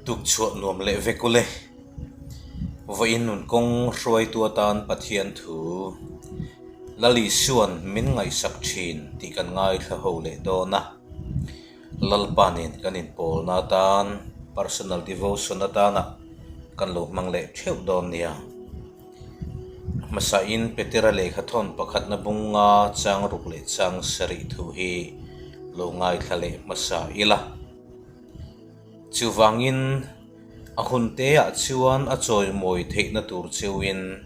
Tukchhuah nuam leh vek ule. Vawiin nun kawng hruaitu atan Pathian thu Lal Isua'n min ngaihsak thin tih kan ngaithla ho leh dawn a. Lalpa nen kan inpawlna atan personal devotion atana kan lo hmang leh theuh dawn nia. Hmasain Petera lehkhathawn pakhatna bunga chang ruk leh chang sarih thu hi lo ngaithla leh hmasa ila. Chuvangin a hun teah chuan a chawimawi theihna tur cheuhin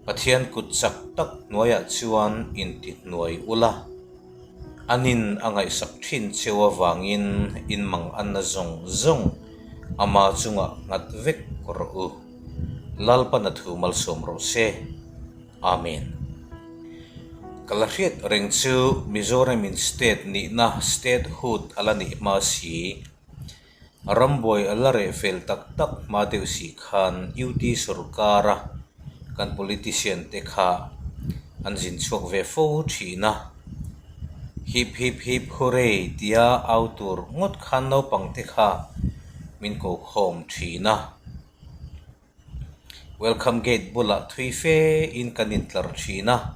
Pathian kut chak tak hnuaiah chuan intihnuai ula, anin a ngaihsak thin cheu avangin inmang anna zawng zawng ama chungah nghat vek rawh u. Lalpana thu malsawm rawh se. Amen. Ka la hriat reng chu Mizoramin state nihna statehood a la nih hma si. Rambuai a la reh fel tak tak hma deuh si khan UT sorkara kan politician te kha an zin chhuak ve fo thin a. Hip hip hip hooray tia au tur ngawt khan naupang te kha min ko khawm thin a. Welcome gate bulah thui fe in kan intlar thin a.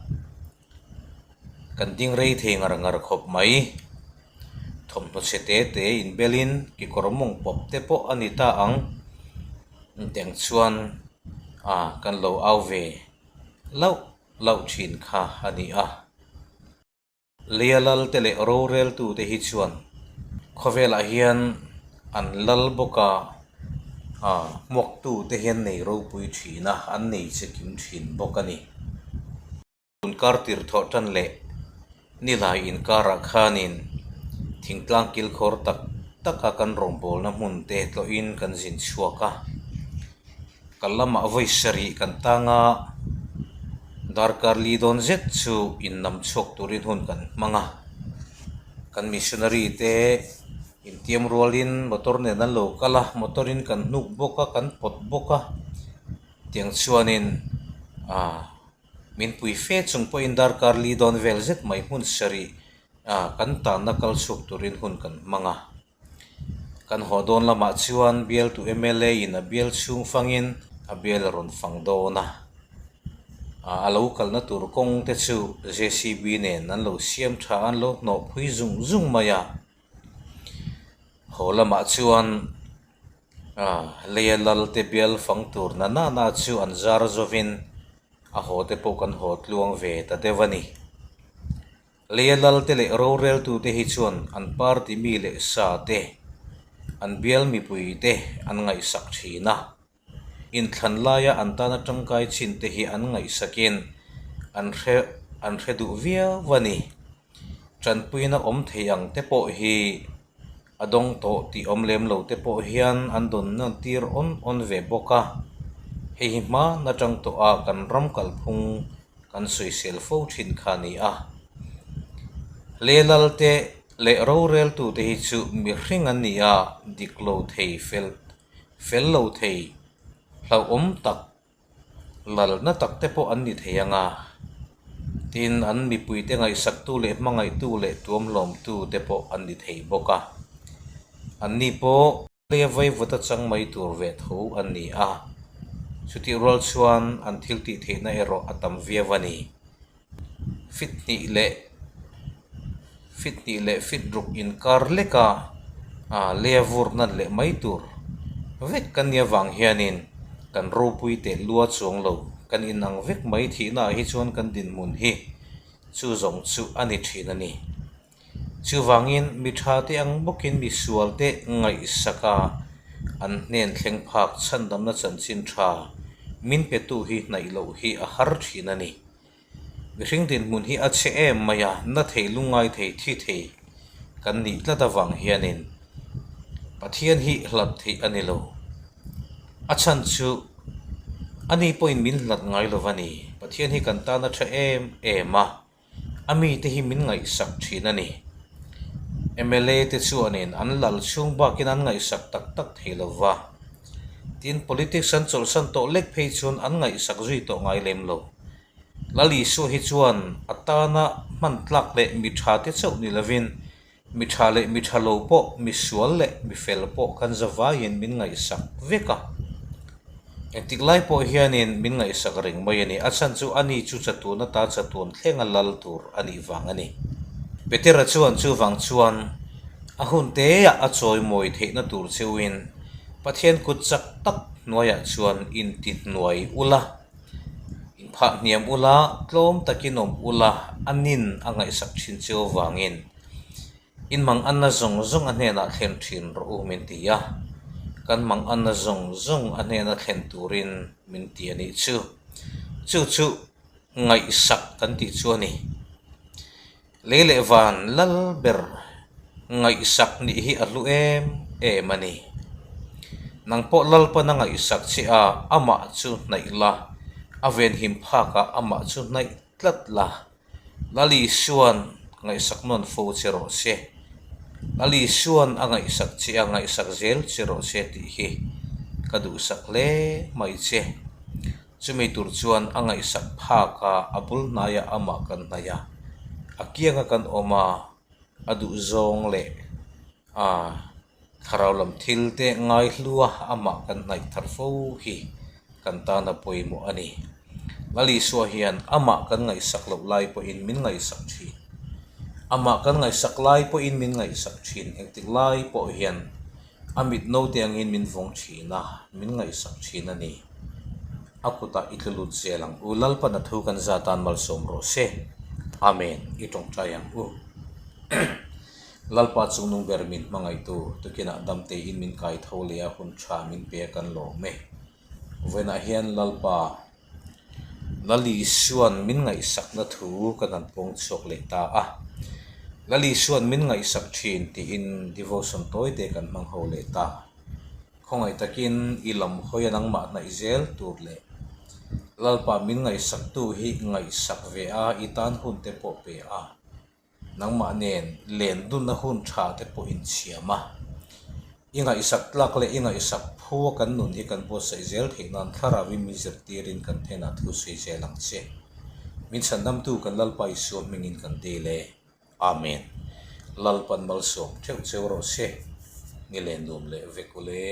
Kan ding rei thei ngar ngar khawp mai. Thawmhnaw chhe te te inbelin kekawr mawng pawp te pawh a ni ta ang. Engtiang chuan ah kan lo au ve lauh lauh thin kha a ni a. Leia lal te leh roreltu te hi chuan khawvelah hian an lal bawk a, ah hmuaktu te hian nei ropui thin a, an nei che kim thin bawk a ni. Inkar tir thawh tan leh nilai inkarah khanin thingtlang kilkhawr tak taka kan rawngbawlna hmun te tlawhin kan zin chhuak a, kal lamah vawi sarih kan tang a, darkar li dawn zet chu innam chhuak turin hun kan hmang a, kan missionary te intiam rualin motor nen an lo kal a, motor in kan hnuk bawk a, kan pawt bawk a, tiang chuanin ah. Min pui fe chung pawhin darkar li dawn vel zet mai hmun sarih ah kan tanna kal chhuak turin hun kan hmang a. Kan haw dawn lamah chuan bialtu mla in a bial chhung fangin a bial a rawn fang dawn a. Ah a lo kalna tur kawng te chu JCB nen an lo siam tha a, an lo hnawh phui zung zung mai a. Haw lamah chuan Ah, leia lal te bial fang tur na na na chu an zar zawin a haw te pawh kan haw tluang ve ta deuh a ni. Leia lal te leh roreltu te hi chuan an party mi leh sa te, an bial mipui te an ngaihsak thin a. Inthlan laia an tana tangkai chin te hi an ngaihsakin an hre an hre duh viau a ni. Tanpuina awm thei ang te pawh hi a dawng tawh tih awm lem lo te pawh hian an dawn nawn tir awn awn ve bawk a. Hei hi hman atang tawh a kan ram kalphung kan sawisel fo thin kha a ni a. Lelal te leh roreltute hi chu mihring an ni a, dik lo thei fel fel lo thei hlauhawm tak lalna tak te pawh an ni thei ang a, tin an mipuite ngaihsaktu leh hmangaihtu leh tuamhlawmtu te pawh an ni thei bawk a, anni pawh leia vaivut a chang mai tur ve tho an ni a, chutih rual chuan an thil tih theihna erawh a tam viau a ni. Fit hnih leh fit hnih leh fit ruk inkar lek a ah lei a vur nat leh mai tur vek kan nih avang hianin kan ropui teh lua chuang lo kan inang vek mai thihna ah hi chuan kan dinhmun hi chu zawng chu a ni thin a ni. Chuvangin mi tha te ang bawkin mi sual te ngaihsak a an hnen thleng phak chhandamna chanchin tha min petu hi hnaih loh hi a har thin a ni. Mihring dinhmun hi a chhe em mai a, na thei lungngai thei thi thei kan nih tlat avang hianin Pathian hi hlat theih a ni lo. A chhan chu ani pawhin min hlat ngai lo va ni. Pathian hi kan tan a tha em em a, a mite hi min ngaihsak thin a ni. Mla te chuanin an lal chhung bakin an ngaihsak tak tak thei lo va, tin politics an chawlhsan tawh lek phei chuan an ngaihsak zui tawh ngai lem lo. Lal Isua hi chuan a tana hman tlak leh mi tha te chauh ni lovin. Mi tha leh mi tha lo pawh, mi sual leh mi fel pawh kan zavaiin min ngaihsak vek a. Engtik lai pawh hianin min ngaihsak reng mai a ni. A chhan chu ani chu chatuan ata chatuan thlenga lal tur a nih vang a ni. Petera chuan chuvang chuan a hun teah a chawimawi theihna tur cheuhin Pathian kut chak tak hnuaiah chuan intihnuai ula, inphahhniam ula, tlawm takin awm ula, a nin a ngaihsak thin cheu avangin In mang anna zawng zawng a hnenah thlen thin rawh u min ti a, kan mang anna zawng zawng a hnena thlen turin min ti a nih chu. Chu chu ngaihsak kan tih chu a ni. Lei leh van lal ber ngaihsak nih hi a hlu em em a ni. Nang pawh Lalpan a ngaihsak che a, amah chu hnaih la, a venhim phakah amah chu hnaih tlat la. Lal Isuan ngaihsak nawn fo che rawh se. Lal Isuan a ngaihsak che a, ngaihsak zel che rawh se tih hi ka duhsak hle mai che. Chumi tur chuan a ngaihsak phak a, a bul hnaiah amah kan hnaih a, a kianga kan awm a, a duhzawng leh a Thlarau lam thil te ngaihlua amah kan hnaih thar fo hi kan tana pawimawh a ni. Lal Isua hian amah kan ngaihsak loh lai pawhin min ngaihsak thin. Amah kan ngaihsak lai pawhin min ngaihsak thin. Engtik lai pawh hian a mit naute angin min vawng thin a, min ngaihsak thin a ni. A kutah i tlu lut zel ang u. Lalpan a thu kan zatan malsawm rawh se. Amen. I tawngtai ang u. Lalpa chungnung ber min hmangaihtu tukinah damteiin min kai tho leh a hun tha min pe a kan lawm e. Vawiinah hian Lalpa Lal Isuan min ngaihsakna thu kan han pawng chhuak leh ta a. Lal Isuan min ngaihsak thin tiin devotion tawi te kan hmang ho leh ta. Khawngaih takin i lam hawi a nangmah hnaih zel tur leh Lalpa min ngaihsaktu hi ngaihsak ve a i tan hun te pawh pe a. Nangmah nen len dunna hun tha te pawh inchhiam a, i ngaihsak tlak leh i ngaihsak phu a kan nun hi kan buatsaih zel theih nan thlarauin min zirtirin kan hnenah thu sawi zel ang che. Min chhandamtu kan Lalpa Isua hmingin kan dil e. Amen. Lalpan malsawm theuh cheu rawh se. Ni len nuam leh vek ule.